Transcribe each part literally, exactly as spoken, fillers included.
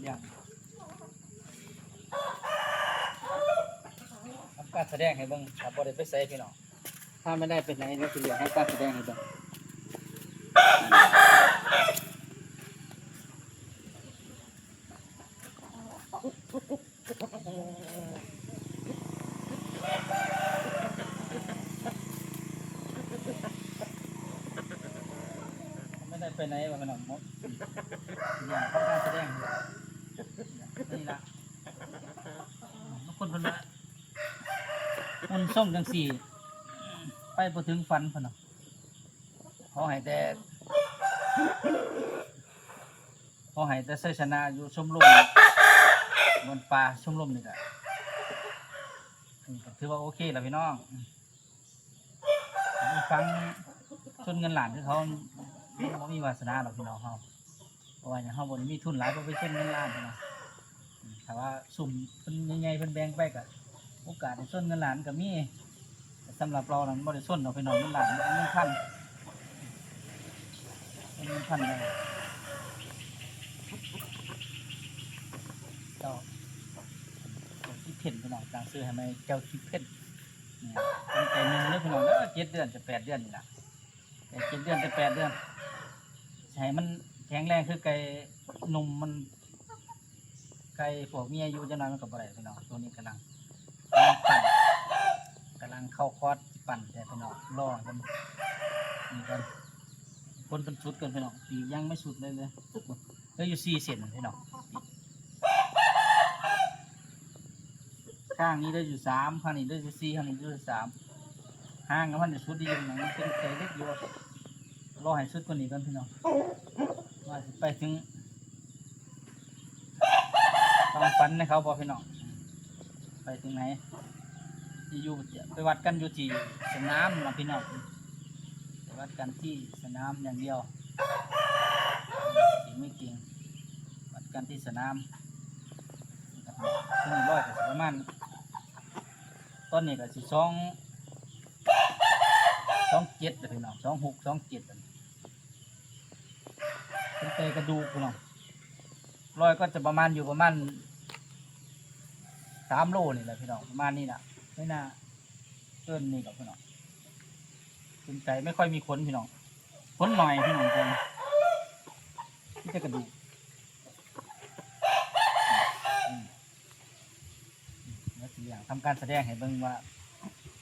อย่างทำการแสดงให้เบิ่งครับ บ่ได้ไปไสพี่น้อง ถ้าไม่ได้ไปไหนเดี๋ยวสิเรียกให้การแสดงให้เบิ่ง ไม่ได้ไปไหนวะพี่น้อง หมดอย่างทำการแสดง นี่ละ บางคนเพิ่นว่า คนส่งจังสี่ ไปบ่ถึงฝันเพิ่นน่ะ ขอให้แต่ ขอให้แต่ชัยชนะอยู่ชมรม บนป่าชมรมนี่แหละ อืม ก็ถือว่าโอเคแล้วพี่น้อง อืม ฟังชนเงินล้านคือเขา มันบ่มีวาสนาดอกพี่น้องเฮา เพราะว่าหยัง เฮาบ่ได้มีทุนหลาย บ่ไปชนเงินล้านพี่น้อง อืม ถ้าว่าซุ่มเพิ่นใหญ่ๆ เพิ่นแบ่งไปก็ โอกาสได้ชนเงินล้านก็มี แต่สำหรับเรานั้นบ่ได้ชนดอกพี่น้อง เงินล้าน เงินพัน เงินพันเลย เจ้า เจ้าขี้เพ่นพี่น้อง ตั้งชื่อให้ใหม่ เจ้าขี้เพ่น เนี่ย ตั้งแต่หนึ่งเด้อพี่น้องเด้อ เจ็ดเดือนจะแปดเดือนนี่ล่ะ แต่เจ็ดเดือนจะแปดเดือน ให้มันแข็งแรงคือไก่หนุ่มมัน ไก่พวกมีอายุจังน้อยมันก็บ่ได้พี่น้อง ตัวนี้กำลัง กำลังปั้น กำลังเข้าคอร์สปั้นแต่พี่น้อง รอมัน นี่ก่อน คนเป็นชุดกันพี่น้อง ปีกยังไม่สุดเลยเลย เหลืออยู่สี่เส้นพี่น้อง ข้างนี้เหลืออยู่สาม ข้างนี้เหลืออยู่สี่ ข้างนี้เหลืออยู่สาม หางก็มันจะสุดดีอยู่นะ มันเป็นไก่เล็กอยู่ รอให้สุดกว่านี้ก่อนพี่น้อง ว่าสิไปถึง ความฝันในเขาบ่พี่น้อง ไปถึงไหน ที่อยู่ ไปวัดกันอยู่ที่สนามนะพี่น้อง ไปวัดกันที่สนามอย่างเดียว จริงไม่จริง วัดกันที่สนาม นี่ร้อยก็สิประมาณ ตอนนี้ก็สิสอง สองเจ็ดแล้วพี่น้อง สองหก สองเจ็ด เป็นแต่กระดูกพี่น้อง ร้อยก็จะประมาณอยู่ประมาณ สามโลนี่แหละพี่น้อง ประมาณนี้นะ ไม่น่าเกินนี่หรอกพี่น้อง เป็นไก่ไม่ค่อยมีขนพี่น้อง ขนหน่อยพี่น้อง แต่มีแต่กระดูก อืม แล้วสิอยากทำการแสดงให้เบิ่งว่า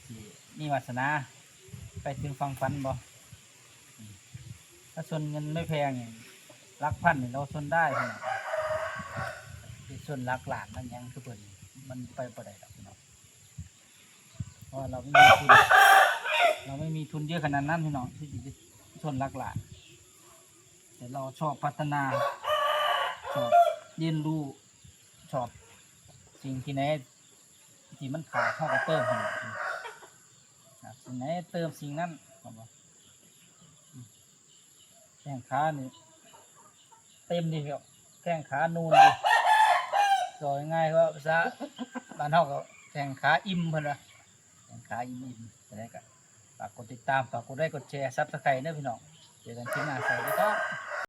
สิมีวาสนาไปถึงฝั่งฝันบ่ อืม ถ้าชนเงินไม่แพงเนี่ย หลักพันเนี่ยเราชนได้ขนาด ไปชนหลักล้านหลักหยังคือเพิ่น มันไปบ่ได้ดอกพี่น้อง เพราะว่าเราไม่มีทุน เราไม่มีทุนเยอะขนาดนั้นพี่น้อง ที่จะไปชนหลักล้าน แต่เราชอบพัฒนา ชอบเรียนรู้ ชอบสิ่งที่ไหน ที่มันขาด เราก็เติมให้ ครับ สิ่งไหนเติมสิ่งนั้น ครับผม แข้งขานี่ เต็มดีครับ แข้งขานูนดี ก็ง่ายๆ ว่าภาษาบ้านเฮาก็แข้งขาอิ่มเพิ่นว่า แข้งขาอิ่มๆ จะได้ก็ฝากกดติดตาม ฝากกดไลค์ กดแชร์ Subscribe เด้อพี่น้อง เจอกันคลิปหน้า สวัสดีครับ